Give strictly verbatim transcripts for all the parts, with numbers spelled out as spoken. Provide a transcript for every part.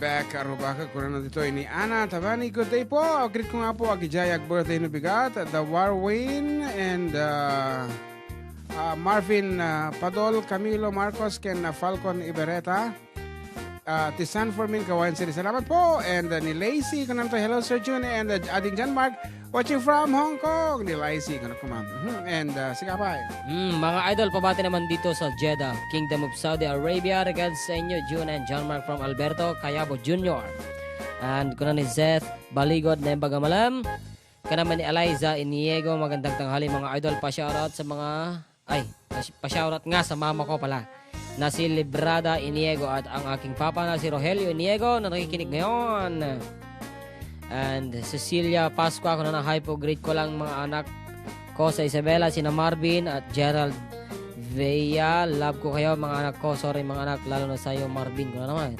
Back, Arubaca, kuna na ditoy ni Ana Tabani. Good day po. Greet ko nga po, agidiay ag-birthday no bigat, the Warwin and, uh, uh, Marvin, uh, Padol, Camilo Marcos, ken, uh, Falcon Ibereta. Uh, ti San Fermin, Cauayan City. Salamat po. And, uh, ni Lacey, kunam to, "Hello, Sir Jun," and, uh, ading John Mark, "Watching from Hong Kong," ni Lacey, kunam, kumam. Mhm. And, uh, sige, bye. Mm, mga idol, pabati naman dito sa Jeddah, Kingdom of Saudi Arabia. Regards sa inyo, June and John Mark from Alberto Cayabo Junior. And kuna ni Zeth Baligod na yung Bagamalam. Kanaman ni Eliza Iniego, magandang tanghali, mga idol. Pa-shoutout sa mga, ay, pa- pa-shoutout nga sa mama ko pala, na si Librada Iniego, at ang aking papa na si Rogelio Iniego na nakikinig ngayon. And Cecilia Pascua, kuna na, "Hi po, greet ko lang mga anak ko sa Isabela, sina Marvin at Gerald Vea. Love ko kayo, mga anak ko." Sorry, mga anak, lalo na sa'yo, Marvin. Kuna naman.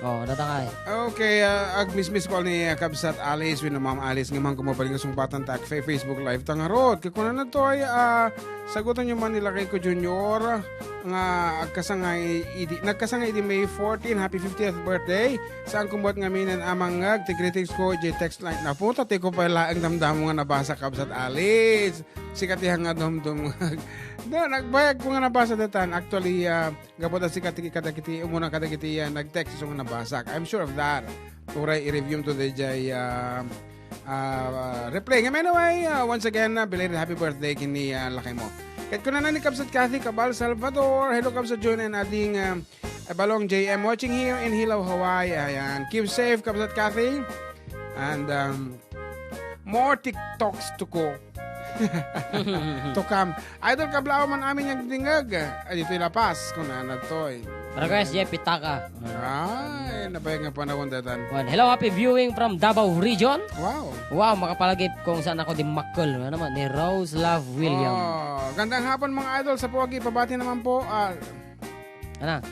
Oh, natangay. Okay, ah, agmismis ko ni, ah, Kabsat Alice, wenno Ma'am Alice, nga man kumapaling nga sungpatan ta ag fa-, Facebook Live ta ngarud. Kay kuna na to ay, ah, sagutan nyo man ni Lakay ko Junior, nga agkasangay idi, nagkasangay idi May fourteen, happy fiftieth birthday. Saan kumbuat nga minen amangag, ti greetings ko, ijay text line. Naputa, ti ko pay laeng damdamo nga nabasa, Kabsat Alice. Sika ti nga dumdum. Da, nagbayag ko nga nabasa datan. Actually, ah, gapu ta sika ti kadagiti, umuna kadagiti, ah, nag-text isu nga nabasa. I'm sure of that. Uray i-review to the jay, ah, ah, replay. Ngem anyway, ah, once again, ah, belated happy birthday kini, ah, lakay mo. Ket kuna na ni Kabsat Kathy Cabal Salvador. Hello, Kabsat Jun and ading, ah, Balong J M, watching here in Hilaw, Hawaii. Ayan. Keep safe, Kabsat Kathy. And, um, more TikToks to go. To come. Idol, kablaw man amin yang dingag. Ay, dito'y La Paz, kuna na toy. Request, Jeff, pitaka. Ay, nabayag nga panahon datan. One. Hello, happy viewing from Davao Region. Wow. Wow, makapalagip kung saan ako dimakkel. Ano naman, ni Rose Love William. Oh, gandang hapon, mga idol, sa pogi. Pabati naman po, ah, Ana?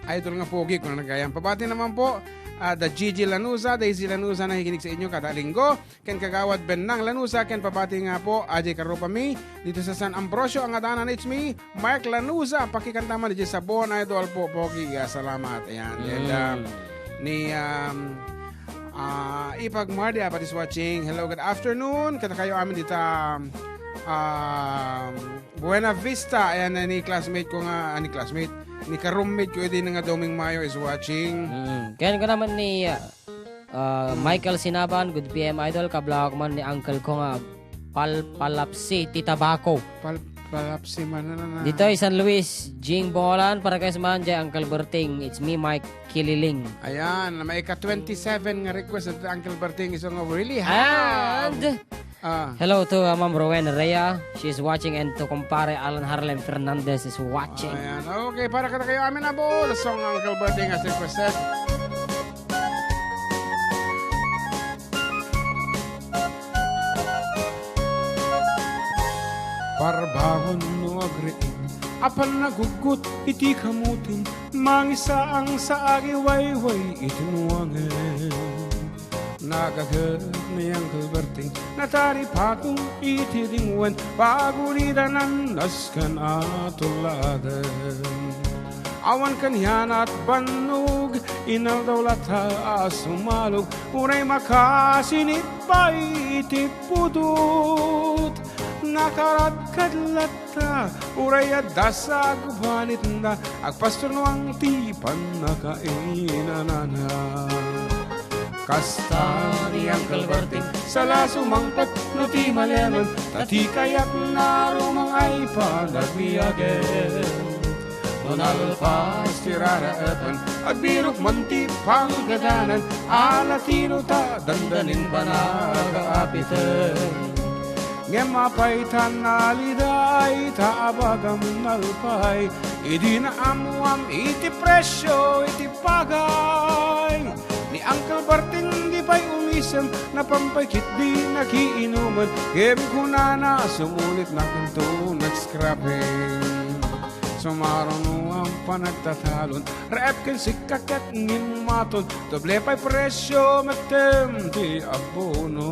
Idol nga pogi, kuna na gayam. Pabati naman po, ah, da Gigi Lanuza, Daisy Lanuza, nakikinig sa inyo kada linggo. Ken Kagawad Bennang Lanuza, ken pabati nga po, ajay karupami, dito sa San Ambrosio, ang adanan, it's me, Mark Lanuza, pakikanta man, ijay Sabon, idol po, pogi, ah, salamat. Ayan, and, Mm. um, ni, um, ah, Ipag Mardi, apat is watching. Hello, good afternoon. Kada kayo amin dita, um, Buena Vista. Ayan na ni classmate ko nga, ah, ni classmate, ni ka-roommate ko, idi nga Doming Mayo is watching. Mm. Kaya ko naman ni, ah, ah, Mm. Michael Sinaban, good P M idol, kablaak man ni uncle ko nga Pal-, Palapsi, ti Tabaco. Pal-, Palapsi man, ano na. Ditoy San Luis, Jing Bongolan, para kay man, jay Uncle Berting. It's me, Mike Kililing. Ayan, may ka twenty-seven nga request at Uncle Berting is nga really high. And Ah. Hello to, uh, Ma'am Rowena Rhea. She's watching, and to kumpare Alan Harlem Fernandez is watching. Ayan. Okay, para kada kayo amin, abo, the song Uncle Berting has requested. Parbangon no agriing, apan nagugut iti kamutin, mangisaang sa agiwayway iti nuangen. Nagaget ni Uncle Berting, nataripato iti dingwen, pagulidanan nasken a tulladen. Awan kanian a bannog, inaldaw latta a sumalog, uray makasinipay iti pudot. Nakaradkad latta, uray adda sa agbanitna, agpasturnuang ti pannakainanana. Kasta ni Uncle Berting, sala sumangpet no ti malemen, ta ti kayatna rumang ay panagbiagen. No nalpas ti raraepen, agbirok man ti panggadanan, a latino ta dandanin banag a apiten. Ngem apay ta naliday ta abagam nalpay, idi naammoam iti presio iti pagay. Ni Uncle Berting di pay umisem, napan pay ketdi nakiinumen, ngem kunana, sumulitna kento nag-scrapping. Sumaruno a panagtatalon, reep ken sika ket ngimmaton, doble pay presio metten ti abono.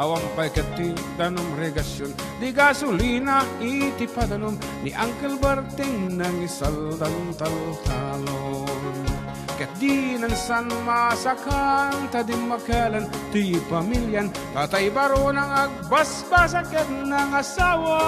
Awan pay ket ti danom regasion, di gasolina iti padanom, ni Uncle Berting nangisaldan taltalon. Ket dinan san masakan ta dimmakelen ti pamilian, tatay barona nga agbasbasa ket nangasawa.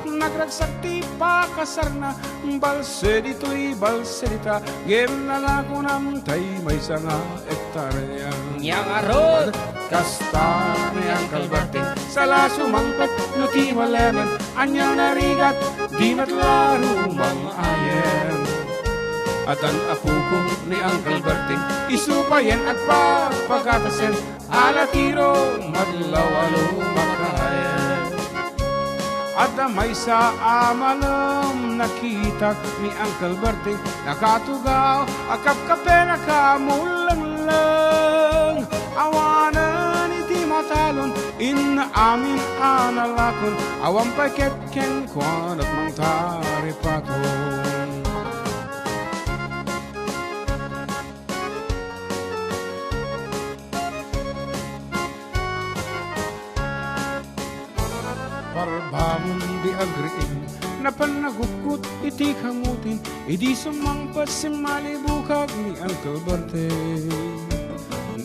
Nagragsak ti pakasarna, balse ditoy, balse dita, ngem nalakonam tay maysa nga hektarya. Nia ngarud, kasta ni Uncle Berting, sala sumangpet no ti malemen, ania narigat, di met la rumang-ayem. Addan apoko ni Uncle Berting, isu payen agpapagatasen, ala tiro madlaw a lumakayen. Adda maysa a malem nakitak ni Uncle Berting, nakatugaw a kapkape, nakamulengleng. Awanen iti matalon, inna amin a nalakon, awan pay ket kenkuana mangtaripaton. Parbamon di agriing, napan nagukot iti kamutin, idi sumangpet simmalibukag ni Uncle Berting.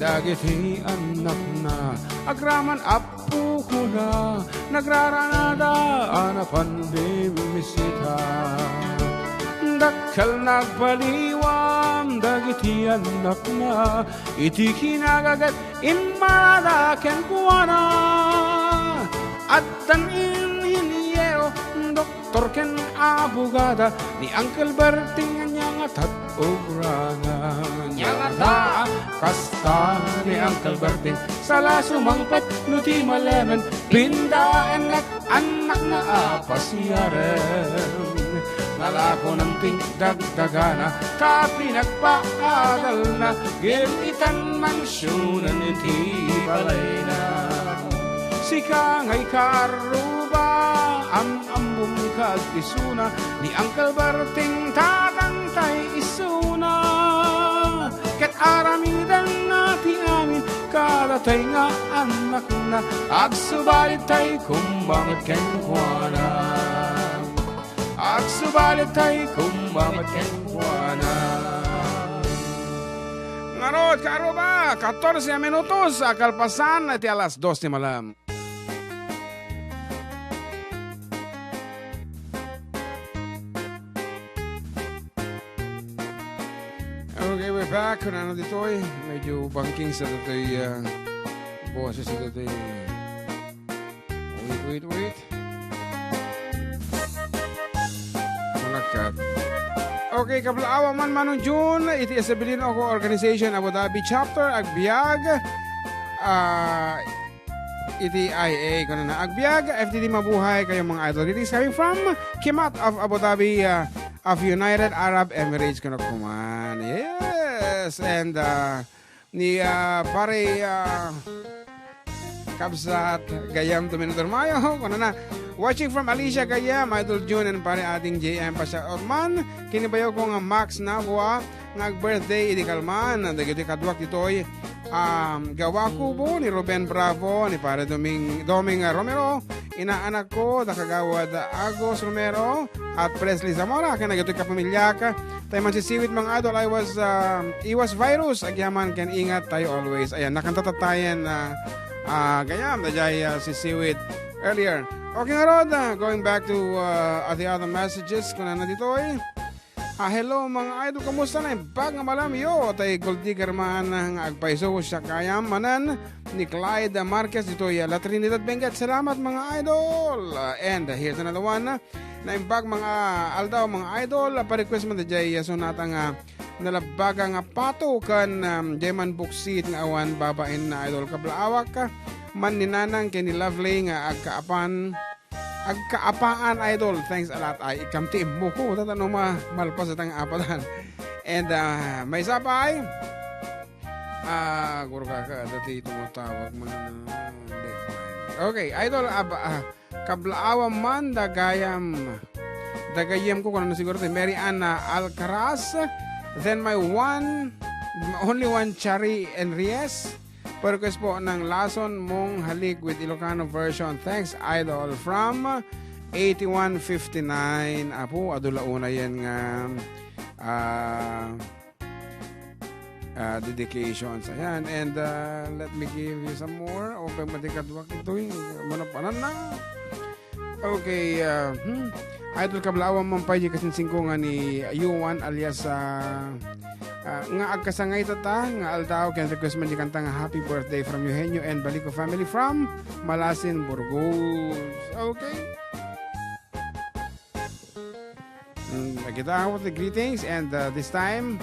Dagiti annakna, agraman apukona, nagraranada a napan bimmisita. Dakkel nagbaliwan dagiti annakna, iti kinagaget immarada kenkuana. Addan inhiniero, doktor ken abogada, ni Uncle Berting ania nga tat-, ugrana. Nia ngata, kasta ni Uncle Berting, sala sumangpet no ti malemen, pindaennak annakna a pasiaren. Nalakonan ti dagdagana, ta pinagpaadalna, ngem itan mansionen iti balayna. Sika nga ikarruba, am-ammom kad isuna, ni Uncle Berting tatangtay isuna. Ket aramidenna ti amin, kadatay nga annakna, agsubalitay koma met kenkuana. Agsubalitay koma met kenkuana. Ngarud, kaarruba, katorse a minutos a kalpasan iti alas dos ti malem. Okay, we're back. Kunana ditoy, medyo bangking sa ditoy, ah, boses sa ditoy. Wait, wait, wait. Malagkat. Okay, kablaawan man, Manong June, iti Estabilino Ako Organization, Abu Dhabi Chapter, agbiag, ah, iti I A, kunana, agbiag, F D D mabuhay kayo, mga idol. Greetings coming from Kimat of Abu Dhabi, ah, of United Arab Emirates, kuno kuman. Yes, and, ah, ni, ah, pare, ah, Kabsat Gayam Domino Dormayo, kunana, watching from Alicia Gayam, Idol June, and pare Ading J M. Pasyaot man, kinibayo ko nga Max Nabua, nga ag-birthday idi kalman, dagiti kaduak ditoy, um, Gawa Kubo, ni Ruben Bravo, ni pare Doming, Doming Romero, inaanak ko, da Kagawad Agus Romero, at Presley Zamora, ken dagitoy kapamiliak. Tayo man sisiwit, mga idol, I was, um, I was virus, agyaman ken ingat tayo always. Ayan, nakanta tattayen, ah, ah, Gayam, dayjay, ah, sisiwit earlier. Okay, ngarud, ah, going back to, ah, the other messages, kunana ditoy. Ah, hello, mga idol, kumusta? Naimbag nga malamyo, tay gold digger man nga agpayso, siak gayam manen ni Clyde Marquez ditoy, ah, La Trinidad, Benguet. Salamat, mga idol. Ah, and here's another one. Naimbag, mga aldaw, mga idol, pa-request man dayjay, ah, sonata nga nalabbaga nga pato ken, um, diay man buksit nga awan babain na idol kablaawak. Man ni Nanang ken ni Lovely nga agkaapan, agkaapaan, idol. Thanks a lot. Ay, ikam ti immuko. Tata no ma-, malpas itang apatan. And, ah, maysa pay. Ah, guro ka, ka, dati tumatawag man, ah, hindi. Okay, idol, aba, ah, kablaawan man, dagayam, dagayam ko, kung ano siguro, ti Mary Ann, ah, Alcaraz, then my one, only one, Chari Enriez, pa-request po ng Lason Mong Halik with Ilocano version. Thanks, idol, from eighty-one fifty-nine. Apo, adu la una yan nga, ah, ah, dedications. Ayan, and, ah, let me give you some more. Okay, matikadwak itoy. Manapanan na. Okay, ah, hmm. Idol, kablawan man pay di kasinsingko nga ni Yuan alias, ah, ah, nga agkasangay tata nga aldaw, ken request man di kanta nga Happy Birthday from Eugenio and Balico family from Malasin, Burgos. Okay. Mm, nakita ko the greetings and, uh, this time,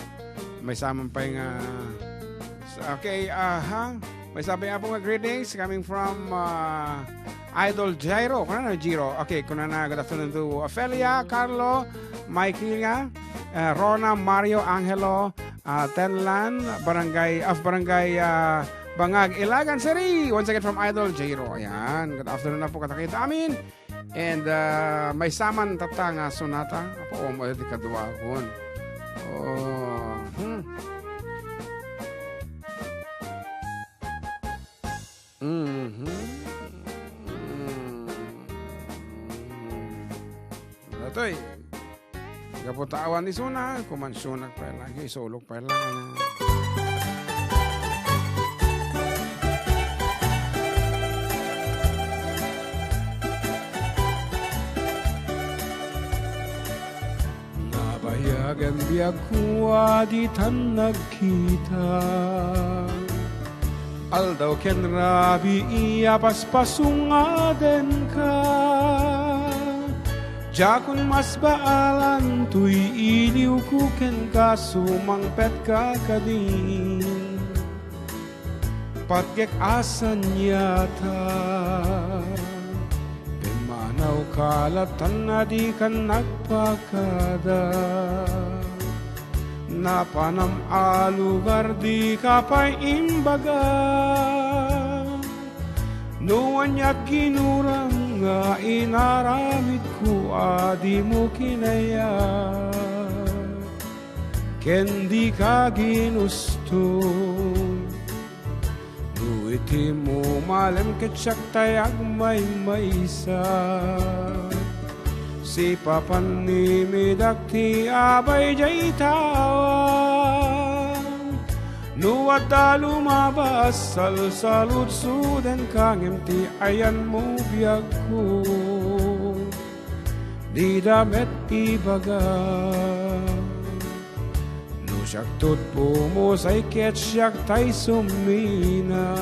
may saman pay nga, okay, aha. May sabi nga po nga greetings coming from, uh, Idol Jairo. Kuna na, Jiro. Okay, kuna na, good afternoon to Ofelia, Carlo, Michaela, uh, Rona, Mario, Angelo, uh, Tenlan, Barangay, of Barangay, uh, Bangag, Ilagan City. Once again from Idol Jairo. Ayan, good afternoon na po katakita amin. And, ah, may saman tata nga sonata. Apo, um, ti kaduakon. Oh, hmm. Mhm. Mm. Datoy. Gapu ta awan isuna, kumansionak pay lang, isulok pay lang. Nabayagan biagko a ditan nagkita. Aldaw ken rabii a paspasungad kenka. Diakon masbaalan toy iliwko kenka, sumangpetka kadi. Patgek a saniata. Pimmanawka latan a dikan nagpakada. Napanam a lugar dika pay imbaga. No aniat ginuram nga inaramidko a dimo kinayat, ken dika ginusto. No iti mumalem ket siak tay agmaymaysa, sipapan ni midak ti abay diay tawang. No adda lumabas, salsaludsodenka ngem ti ayanmo biagko, dida met ibaga. No siak tutpo, musay ket siak tay summina.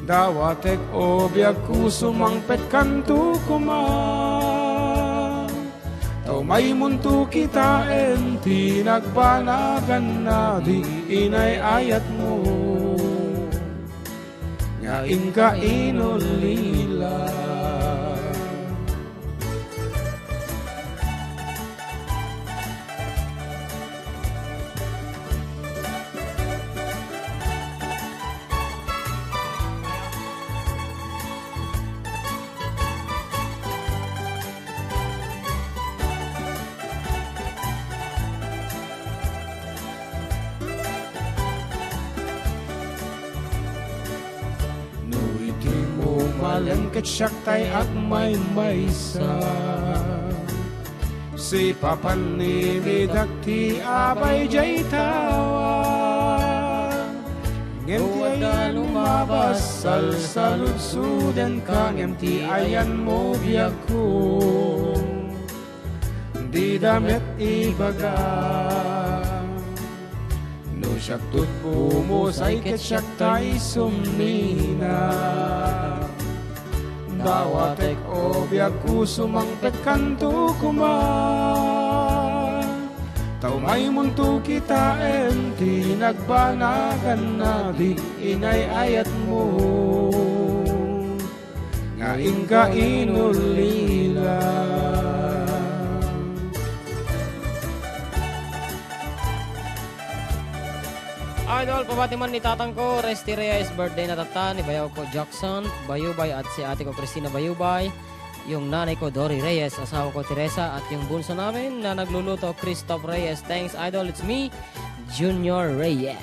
Dawatek, o biagko, sumangpetkanto koma. Ta umaymonto kitaen ti nagbanagan a di inay-ayatmo. Nga inka inulila. No iti mumalem ket siak tay agmaymaysa, sipapan ni midak ti abay diay tawang. Ngem ti adda lumabas, salsaludsodenka, ngem ti ayanmo biagko, dida met ibaga. No siak tutpo, musay ket siak tay summina. Dawatek, o biagko, sumangpetkanto koma. Ta umaymonto kitaen ti nagbanagan a di inay-ayatmo. Nga inka inulila. Idol, pabati man ni tatangko, Resty Reyes, birthday na tatta, ni bayawko Jackson Bayubay at si ateko Christina Bayubay, yung nanay ko Dory Reyes, asawa ko Teresa, at yung bunso namin na nagluluto, Christoph Reyes. Thanks, Idol. It's me, Junior Reyes.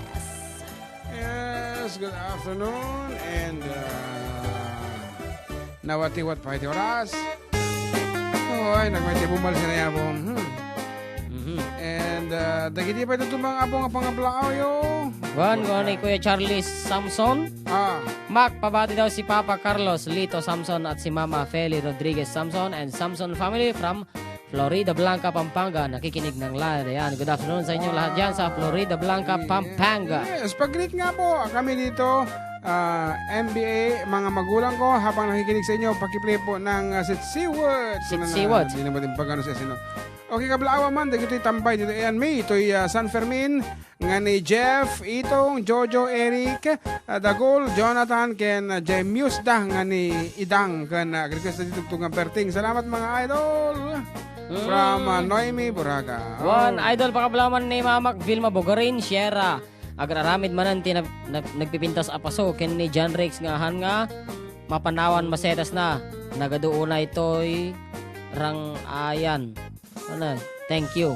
Yes, good afternoon, and, uh, nawatiwat pa iti oras. Oy, nagmay ti bumal sinayabon. Hmm. Mhm. And, uh, dagiti pay dadduma nga apo nga pangablaayo. Wan, wan ni Kuya Charlie Samson. Ah. Mac, pabati daw si Papa Carlos Lito Samson at si Mama Feli Rodriguez Samson and Samson family from Florida Blanca, Pampanga. Nakikinig ng live. Ayan, good afternoon sa inyo lahat dyan sa Florida Blanca, Pampanga. Yes, pag-greet nga po kami dito, ah, M B A, mga magulang ko, habang nakikinig sa inyo, pakiplay po ng, ah, sitsiwat. Sitsiwat. Hindi naman din pag-ano sa sino. Okay, kablaawa man, dagitoy tambay dito. Ayan, may itoy, ah, San Fermin, nga ni Jeff, Itong, Jojo, Eric, ah, Dagol, Jonathan, ken, ah, Jemius da nga ni Idang, ken, ah, request na dito nga Berting. Salamat, mga idol. From, ah, Noemi, Buraga. One idol, pakablaawan ni Mamak Vilma Bogarin, Sierra. Agraramid manen ti nag-, nag-, nagpipintas a paso ken ni John Rex nga han nga mapanawan masetas na. Nagadu unay toy rang-ayan. Ano? Thank you.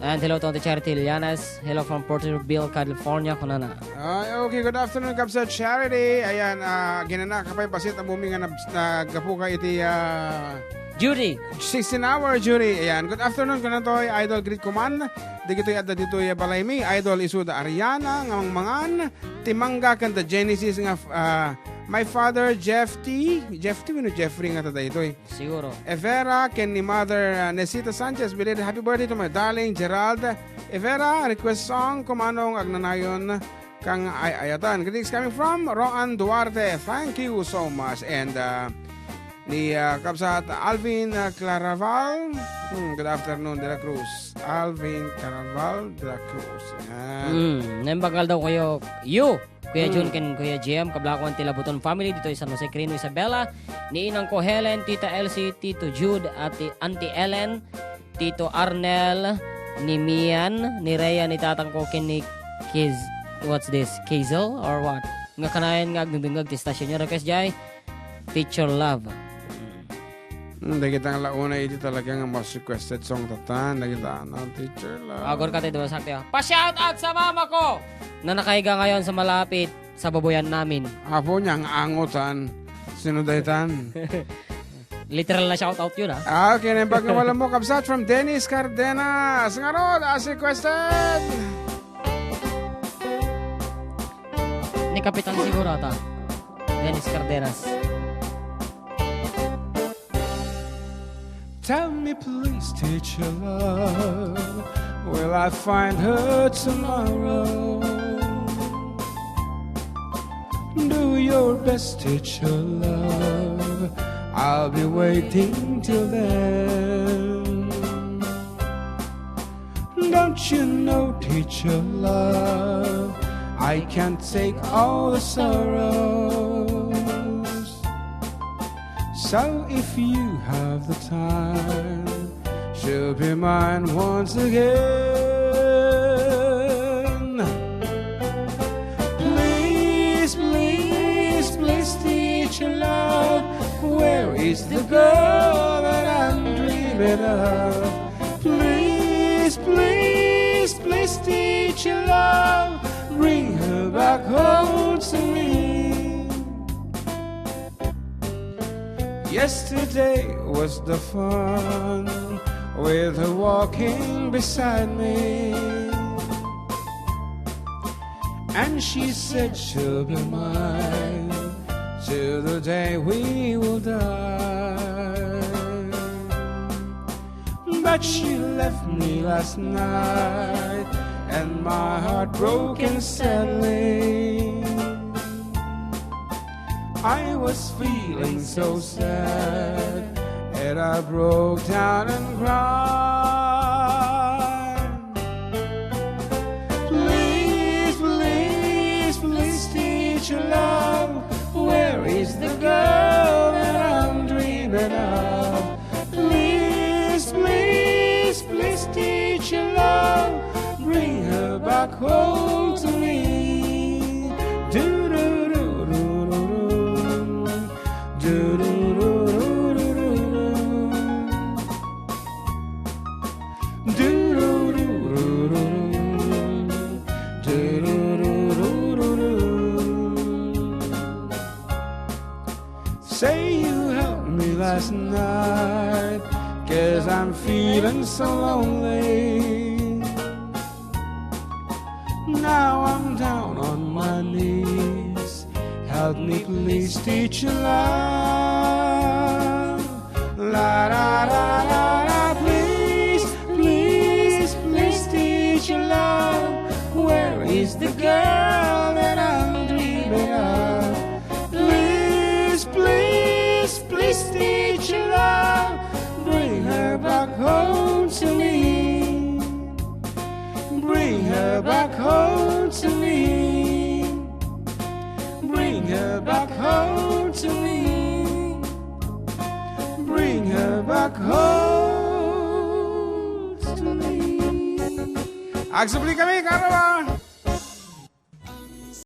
And hello to Auntie Charity Llanes. Hello from Porterville, California, kunana. Ay, okay. Good afternoon, Kabsat Charity. Ayan, ah, ginana ka pa'y basit ang bumi nga nab-, naggapu ka iti, ah, Judy. Sixteen hour, Judy. Ayan. Good afternoon, kunan toy, Idol Greet Kuman. Dagitoy adda ditoy balay mi, Idol Isuda Ariana, nga mangmangan, ti Mangga, kanta Genesis nga, ah, my father, Jeff T. Jeff T, wenno Jeffrey nga tada itoy. Siguro. Evera, ken ni Mother, ah, Nesita Sanchez, belated happy birthday to my darling Gerald Evera. Request song, Kumanong Agnanayon Kang Ay-ayatan. Greetings coming from Roan Duarte. Thank you so much. And, ah, ni, ah, Kabsat Alvin, ah, Claraval. Hmm, good afternoon, De La Cruz. Alvin Claraval De La Cruz. Ayan. Hmm, naimbag nga aldaw kayo. You! Kuya Jun ken Kuya Jem, kablaawan ti Labuton family ditoy San Jose, Quirino, Isabela. Ni inang ko Helen, Tita Elsie, Tito Jude, Ate, Auntie Ellen, Tito Arnel, ni Mian, ni Rhea, ni tatang ko ken ni Kiz, what's this? Kizel or what? Nga kanayon nga agdingdingag ti station niya. Request jay, Teacher Love. Hmm, dagita nga launa iti talaga nga mas requested song tatan. Dagita, no, Teacher Love. Agor ka tayo, diba, sakto, ah. Pa-shoutout sa mama ko na nakaiga ngayon sa malapit sa babuyan namin. Apo niya, ang angutan. Sino daytan? Literal na shoutout yun, ah. Ah, okay, naimbag nga wala mo, kabsat, from Dennis Cardenas. Ngarud, as requested. Ni Kapitan siguro ata. Dennis Cardenas. Tell me please, teacher love, will I find her tomorrow? Do your best, teacher love, I'll be waiting till then. Don't you know, teacher love, I can't take all the sorrows. So if you have the time, she'll be mine once again. Please, please, please, teacher love, where is the girl that I'm dreaming of? Please, please, please, teacher love, bring her back home to me. Yesterday was the fun with her walking beside me. And she said she'll be mine till the day we will die. But she left me last night, and my heart broken sadly. I was feeling so sad, and I broke down and cried. Please, please, please, teacher love, where is the girl that I'm dreaming of? Please, please, please, teacher love, bring her back home to me. Do-do-do-do-do-do. Do-do-do-do-do-do. Do-do-do-do-do-do. Do-do-do-do-do-do. Say you helped me last night. 'Cause I'm feeling so lonely. Now I'm down on my knees. Help me, please, teacher love. La da da da da, please, please, please, teacher love. Where is the girl that I'm dreaming of? Please, please, please, teacher love, bring her back home to me. Bring her back home to me. Bring her back home to me. Bring her back home to me. Agsublikami, karo, ah.